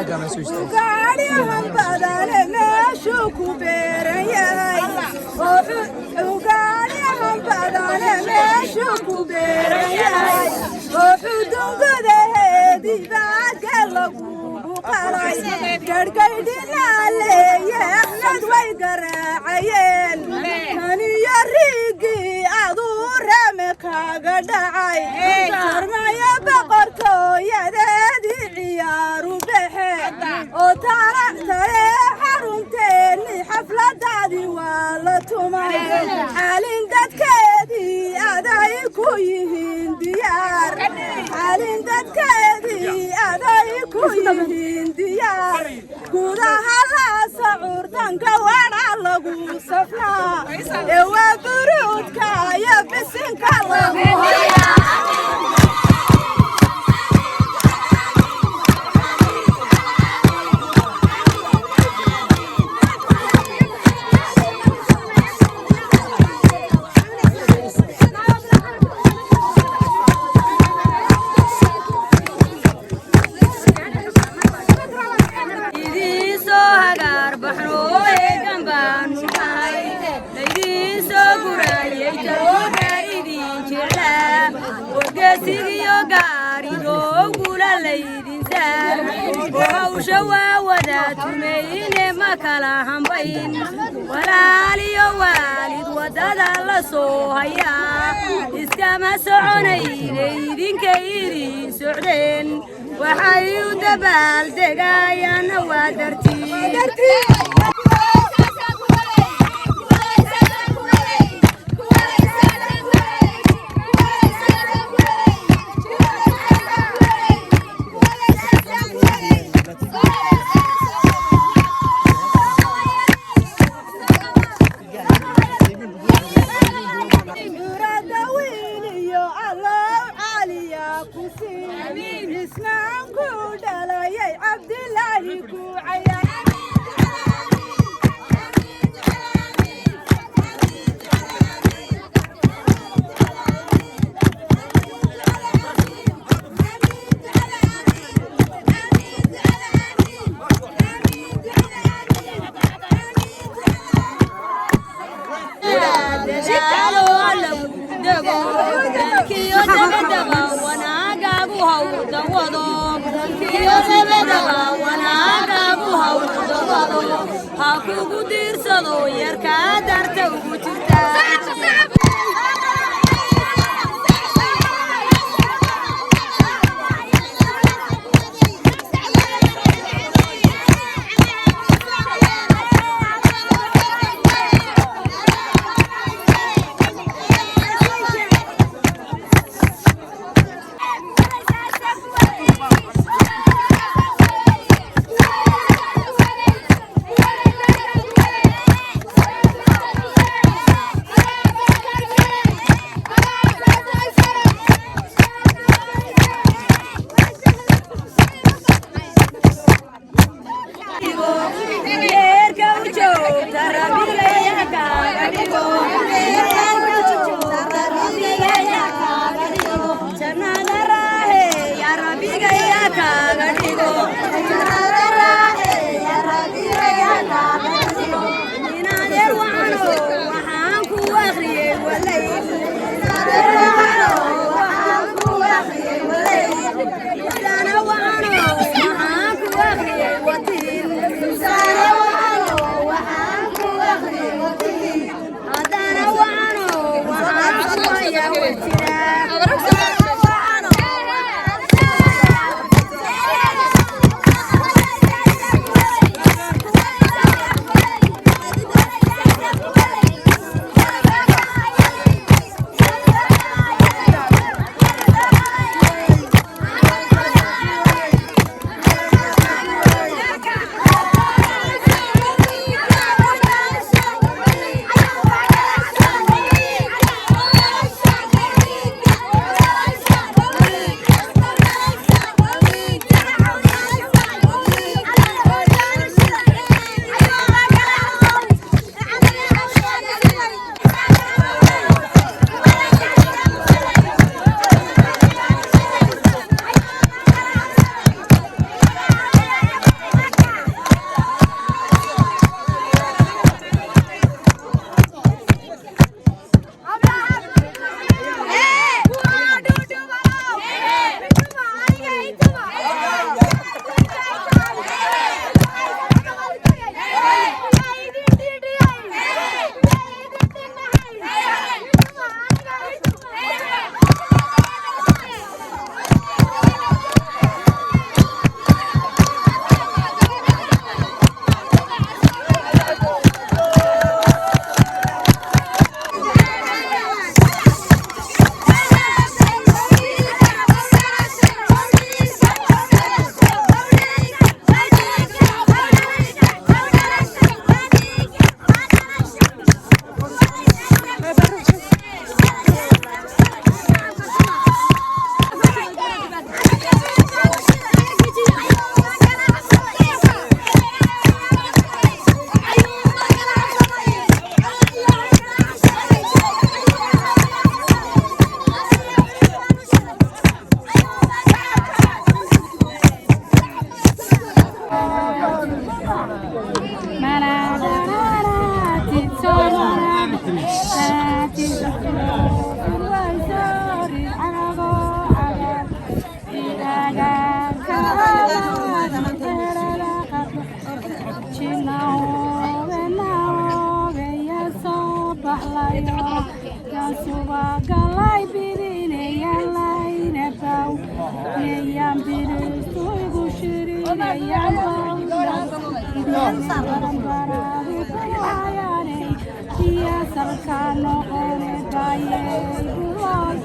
Xaggaan soo istaagay. Ugaadhyahan badane meeshuu ku beeran yahay, ugaadhyahan badane meeshuu ku beeran yahay, oo xudun gudaheedii baadka lagugu qalay, garhgaydhinaaleeye Axmed way garaacayeen, kaniyo riigii aduu rame kaaga dhacay, sarmaya boqortooyadeedii ciyaaru baxe, oo tale xarunteennii xafladaadii waa la tumay, xaalin dadkeedii aday ku yihiin diyaar, xaalin dadkeedii aday ku yihiin diyaar, gudaha laasa curdanka wadha lagu safnaa, ee waa buruudka iyo bisinka lagu hayaa. Idiin soo hagaar baxno, eegan baanu nahay, laydiin soo gurayay tooga idin jeclaa, wargesigiyo gaarido gula laydin saar, oo hawsha waa wada tumayne, ma kala hambayn, walaaliyo waalid waddada la soo hayaa, iskama soconayne idinkay idin socdeen, waxay u dabaaldegayaanna waa dartii. Murada wiil iyo Allow caaliya ku sii, Cismaan ku dhalayay, Cabdilaahi ku caya. Dadaalo lagu dego dalkiyo dabadaba, wanaagaagu hawdan wado, dalkiyo dabadaba wanaagaagu hawdan wado, ha kugu diirsado yarkaa darta ugu jirta. Yeerka u joogta Rabbigaya kaaga dhigo, yeerka u joogta Rabbigaya kaaga dhigo, jannada raaheeya Rabbigaya kaaga dhigo, jannada raaheeya Rabbigaya kaaga dhigo. Inaadeer wacano waxaan ku akhriyey walay, inaadeer wacano waxaan ku akhriyey walay, sana wacano waxaan ku akhriyey watiin, sana wacano waxaan ku akhriyey. Subagalay bidinayaan layna baw nayaan biristu igu shirinayaan baranbaraadi kuhayaanay siyasalka noqone bayay buloy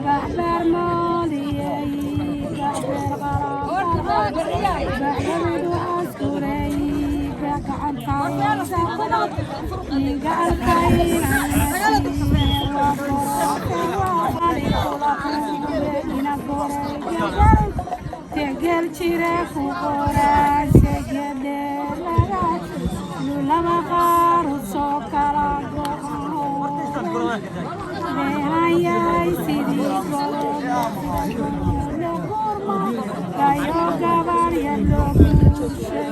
baxbeer moodiyey baxbeer qaraab baxbeedu askurey Tegel jire ku qoran segedelaga lulama qaar soo kala go'an sidii gurma kayo gabar yar loo guurshay.